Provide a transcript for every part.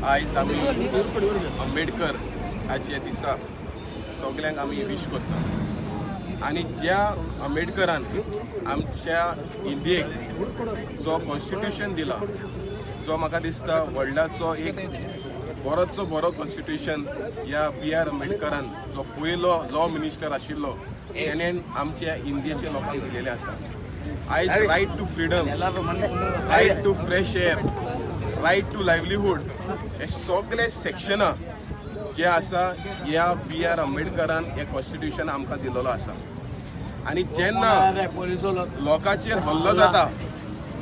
आयज आमी आंबेडकर हाच्या दिसा सगल्यांक आमी वीश करता आनी ज्या आंबेडकरान आमच्या इंडियेक जो कॉन्स्टिट्युशन दिला, जो म्हाका दिसता वर्ल्डाचो एक बरोचो बरो कॉन्स्टिट्युशन ह्या बी are आंबेडकरान, जो पयलो लॉ मिनिस्टर आशिल्लो, तेणेन आमच्या इंडियेच्या लोकांक दिलेलें आसा. आयज right to freedom, right to fresh air, right to livelihood हे सगळे सेक्शनां जे आसा, ह्या बी are आंबेडकरान हे कॉन्स्टिट्युशन आमकां दिलेलो आसा. आनी जेन्ना लोकांचेर हल्लो जाता,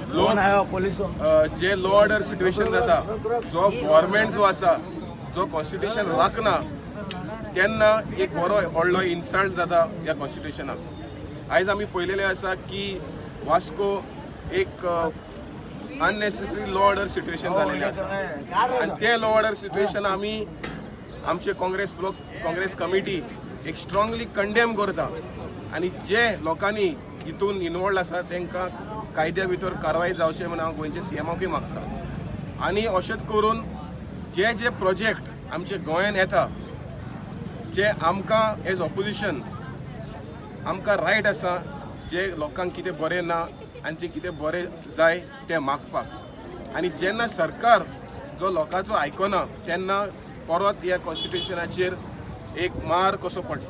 लोक जे लॉ ऑर्डर सिट्युएशन जाता, जो गव्हर्मेंट जो आसा, जो कॉन्स्टिट्युशन राखना, तेन्ना एक बरो व्हडलो इन्सल्ट जाता ह्या कॉन्स्टिट्युशनाक. आयज आमी पळयलेलें आसा की वास्को एक अननेसेसरी लॉ ऑर्डर सिट्युएशन जालेलें आसा आनी तें लॉ ऑर्डर सिट्युएशन आमी आमचे काँग्रेस ब्लॉक, काँग्रेस कमिटी एक स्ट्रांगली कंडेम करता आनी जे लोकांनी हितून इनवॉल्ड आसा, तांकां कायद्या भितर कारवाय जावचे म्हणून हांव गोंयचे सीएमाकूय मागता. आनी अशेंच करून जे जे प्रोजेक्ट आमचे गोंयान येता, जे आमकां एज ऑपोजिशन आमकां रायट आसा, जे लोकांक कितें बरें ना आनी जे कितें बरें जाय तें मागपाक. आनी जेन्ना सरकार जो लोकांचो आयकना, तेन्ना परत ह्या कॉन्स्टिट्युशनाचेर एक मार कसो पडटा.